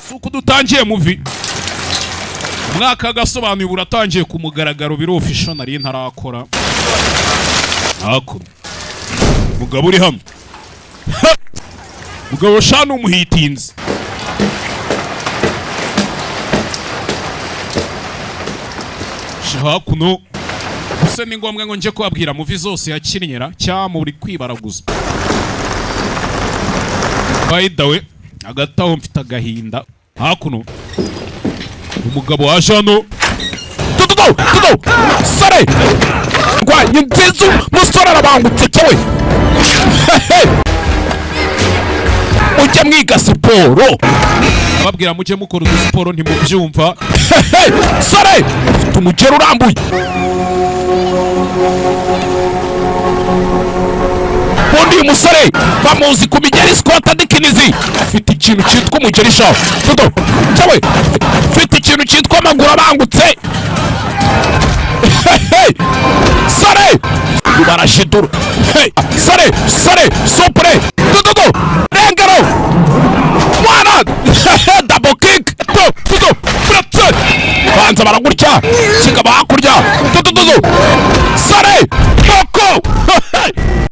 Si uko dutangiye movie. Umwaka agasobanuye uratangiye ku mugaragaro, biri official, nari ntarakora. Hakuno mugabo uri hano. Ha! Mugabo shana umuhitinzi hakuno. Gusa ni ngombwa ngo njye kubabwira movie zose yakinnyera cyangwa muri kwibaraguza? By the way, hagati aho mfite agahinda. Hakuno umugabo waje hano. Tutu tutu, sore rwanye nziza, umusore arabangutse cyewe. Hehe. Mujye mwiga siporo. Ababwira mujye mukora udusiporo, ntimubyumva. Hehe. Sore ufite umugeri urambuye. Ubundi uyu musore bamuzi ku migeri. Scott Adkins afite ikintu cyitwa umugeri sha. Tutu cyewe, ufite ikintu cyitwa amaguru abangutse. Hehe. Sore barashidura. Hey, sore sore supure tututu rengero mwana, double kick tu tutu buretse banza baragutya kigaba hakurya tutututu.